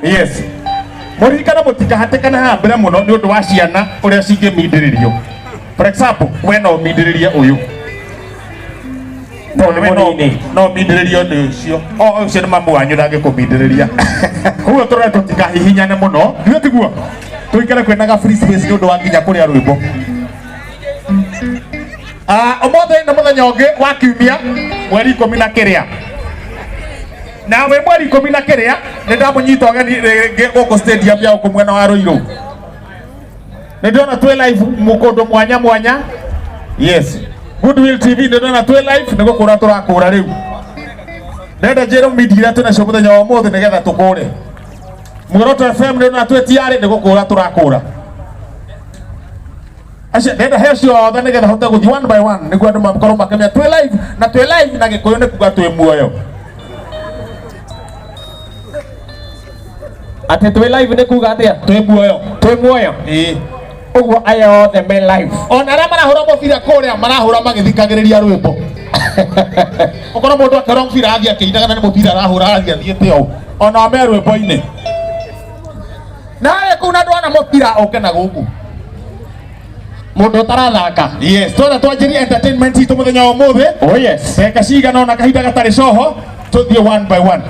Yes, mũririkane mũtikahatĩkane haha mbere mũno nĩ ũndũ wa ciana ũrĩa cingĩmindĩrĩrio. For example, we no ũmindĩrĩrie ũyũ. Tondũ nĩ We no- mũnini. No ũmindĩrĩrio nĩ ũcio. O ũcio nĩ mamu wanyu ndangĩkũmindĩrĩria. Koguo tũrore tũtikahihinyane mũno. Githĩ tiguo? Tũikare kwĩna ga free space nĩ ũndũ wa nginya kũrĩa rwĩmbo. Ah, ũmũthĩ nĩ mũthenya ũngĩ wa kiumia mweri ikũmi na kĩrĩa na wĩ mweri ikũmi na kĩrĩa nĩ ndamũnyita ũgeni rĩngĩ gũkũ stadium ya gũkũ mwena wa Ruiru. Nĩ ndĩrona twĩ live kũndũ mwanya mwanya. Yes, Goodwill TV nĩ ndĩrona twĩ live, nĩ gũkũra tũrakũra rĩu. Ndenda njĩrwo media iria twĩnacio mũthenya wa ũmũthĩ nĩgetha tũkũre. Muoroto FM nĩ ndĩrona twĩ tiarĩ, nĩ gũkũra tũrakũra. Acio ndenda heo ciothe nĩgetha hote gũthiĩ one by one nĩguo andũ makorwo makĩmenya twĩ live, na twĩ live na Gĩkũyũ nĩ kuga twĩ muoyo. Atĩ twĩ live nĩ kuga atĩa? Twĩ muoyo. Twĩ muoyo. Ĩĩ. Ũguo aya othe me live. Ona arĩa marahũra mũbira kũrĩa marahũra magĩthikagĩrĩria rwĩmbo. Ũkorwo mũndũ akĩhũra mũbira athiĩ akĩinaga na nĩ mũbira arahũra athiĩ athiĩte ũũ, ona me rwĩmbo-inĩ. Na harĩa kũu na ndwana mũbira ũke na gũkũ. Mũndũ ũtarathaka. Yes, twenda twanjĩrie entertainment itũ mũthenya wa ũmũthĩ. Oh yes. Ndagĩka cigana ũna kahinda gatarĩ coho, tũthiĩ one by one.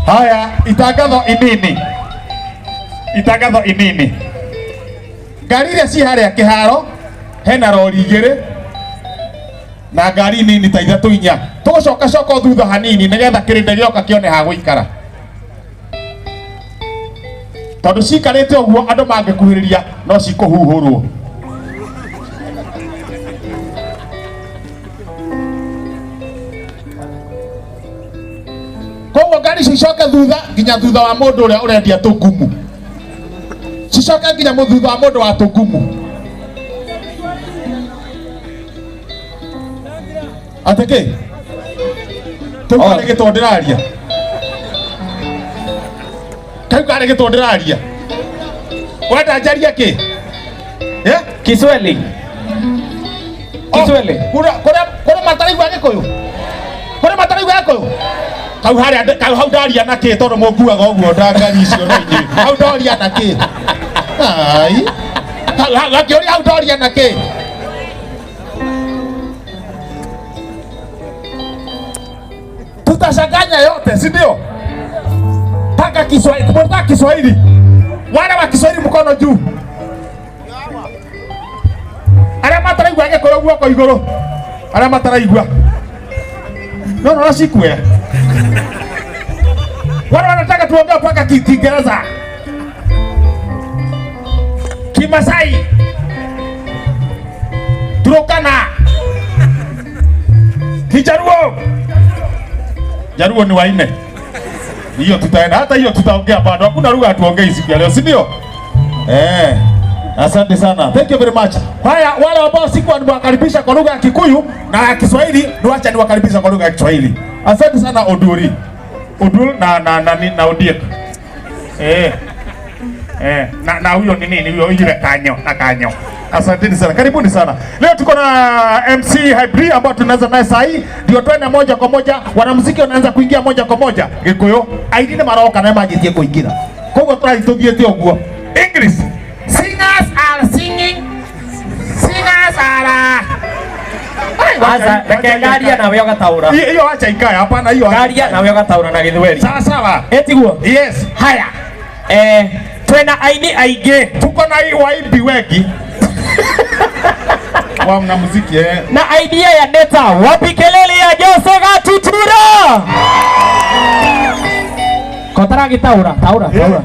Haya, itangatho inini, itangatho inini. Ngari iria ci harĩa kĩharo hena rori igĩrĩ na ngari nini ta ithatũ inya. Tũgũcoka coka thutha hanini nĩgetha kĩrĩndĩ gĩoka kĩone ha gũikara, tondũ cikarĩte ũguo andũ mangĩkuhĩrĩria no cikũhuhũrwo. Koguo ngari cicoke thutha nginya thutha wa mũndũ ũrĩa ũrendia tũngumu, cicoke nginya mũthutha wa mũndũ wa tũngumu. Atĩ kĩ kĩu karĩ gĩtũ ndĩraria, kau karĩ gĩtũ ndĩraria, wenda njarie kĩ? Eh? Kiswahili. Kiswahili. Kũrĩ mataraigua Gĩkũyũ, kũrĩ mataraigua Gĩkũyũ kau harĩa kau hau ndaria na kĩ, tondũ mũkuaga ũguo ndangari icio na inyuĩ hau ndoria na kĩ? Ai, gakĩũria hau ndoria na kĩ? Tutachanganya yote, si ndio? Paka Kiswahili, mnataka Kiswahili? Wale wa Kiswahili mkono juu. Arĩa mataraigua Gĩkũyũ guoko igũrũ. Arĩa mataraigua. No no cikue. Wale wanataka tuongee mpaka Kiingereza. Kimasai. Turkana. Kijaruo. Jaruo ni waine. Hiyo tutaenda, hata hiyo tutaongea bado. Hakuna lugha hatuongei siku ya leo, si ndio? Eh. Asante sana. Thank you very much. Haya, wale ambao sikuwa nimewakaribisha kwa lugha ya Kikuyu na ya Kiswahili, niwacha niwakaribisha kwa lugha ya Kiswahili. Asante sana Oduri. Oduri na na na na, na Odiek. Eh. Eh, na huyo ni nini huyo yule kanyo na kanyo. Asanteni sana. Karibuni sana. Leo tuko na MC Hybrid ambao tunaanza naye saa hii, ndio twende moja kwa moja, wanamuziki wanaanza kuingia moja kwa moja. Gikuyu aini maroka na manjitie kuingira. Koguo tũrathiĩ tũthiĩte ũguo. English. Singers are singing. Singers are Aca, reke ngaria nawe ũgataũra. Hiyo acha ikae, hapana hiyo. acha Ngaria ikae. nawe ũgataũra na Gĩthweri. Sawa sawa. Ĩtiguo? Yes. Haya. Twĩna aini aingĩ. Tuko na hii waimbi wengi. Wa mwanamuziki eh. Na aini aya nĩ ta wapi kelele ya Jose Gatutura. Kotaragĩtaũra, taũra, taũra.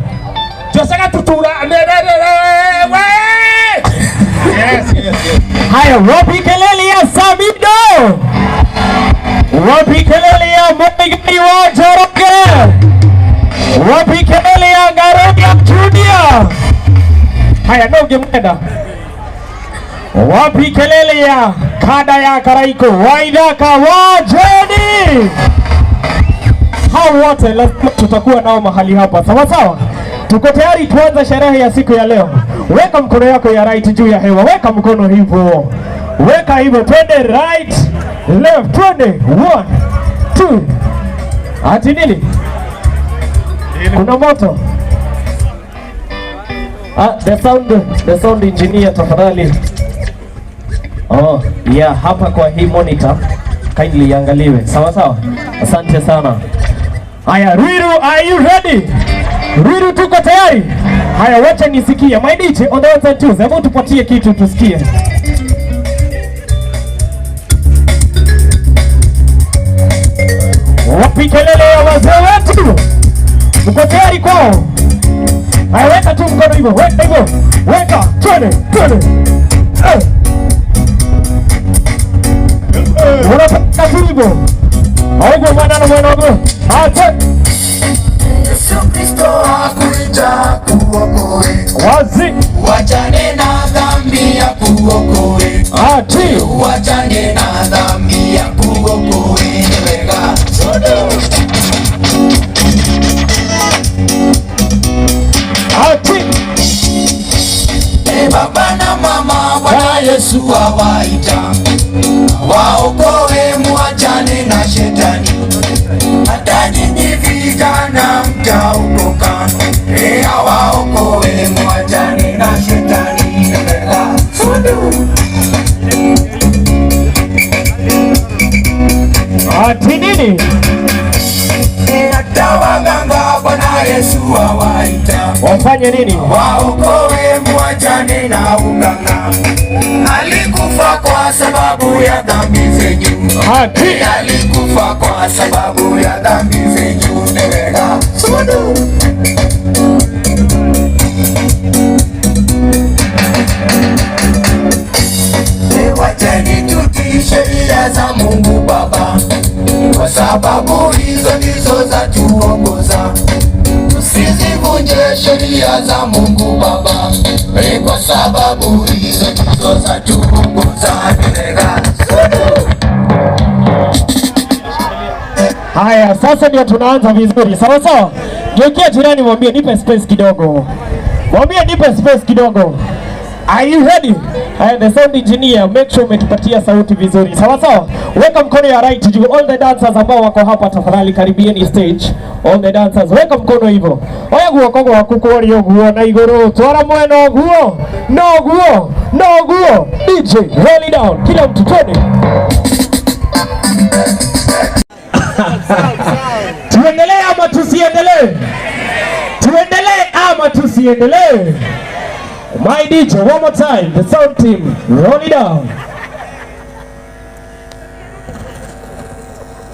Jose Gatutura ne ne ne ne we. Yes, yes, yes. Haya, wapi kelele ya Samido? Wapi kelele ya Muigai wa Njoroge? Wapi kelele ya Ngaruga Junior? Haya, no ũngĩmwenda. Wapi kelele ya kada ya Karaiko Waithaka wa Jeni? Hao wote lazima tutakuwa nao mahali hapa, sawa sawa. Tuko tayari kuanza sherehe ya siku ya leo. Weka mkono yako ya right juu ya hewa, weka mkono hivyo, weka hivyo, twende right, Left, twende. One, two. Ati nini? Kuna moto. Ah, the sound engineer, tafadhali. Oh, yeah, hapa kwa hii monitor kindly iangaliwe. Sawa sawa. Asante sana. Haya, Ruiru, are you ready? Ruiru, tuko tayari? Haya, wacha nisikie. My DJ on the ones and twos. Hebu tupatie kitu tusikie. Wapi kelele ya wazee wetu? Mko tayari kwao? Haya, weka tu mkono hivyo, weka hivyo, weka, twende, twende. Eh. Unapaka tu hivyo. Augo mwana na mwana wangu. Ate. Yesu Kristo akuita kuokoe, Wazi. wachane na dhambi ya kuokoe, Ati. wachane na dhambi ya kuokoe. Wega sodo. Ati. E baba na mama, Bwana Yesu awaita waokoe, muachane na shetani. Hata nyinyi vijana mtaokoka, e awaokoe, muachane na shetani. Wega sodo. Ati nini? Hata waganga Bwana Yesu awaita Wafanye nini? waokoe, muachane na uganga. Alikufa kwa sababu ya dhambi zenyu, Ati. Alikufa kwa sababu ya dhambi zenyu. Wega sodo. Wacheni tutii sheria za Mungu Baba, kwa sababu hizo ndizo za tuongoza. Tusizivunje sheria za Mungu Baba, kwa sababu hizo ndizo za tuongoza. Wega sodo. Haya, sasa ndio tunaanza vizuri. Sawa sawa. Geukia jirani mwambie nipe space kidogo. Mwambie nipe space kidogo. Are you ready? Haya, the sound engineer, make sure umetupatia sauti vizuri. Sawa sawa. Weka mkono ya right juu. All the dancers ambao wako hapa tafadhali karibieni stage. All the dancers, weka mkono hivyo. Oya guoko gwaku kũrĩa ũguo na igũrũ. Twara mwena ũguo. No guo. No guo. DJ, roll it down. Kila mtu twende. Tuendelee ama tusiendelee? Tuendelee ama tusiendelee? My DJ, one more time, the sound team, roll it down.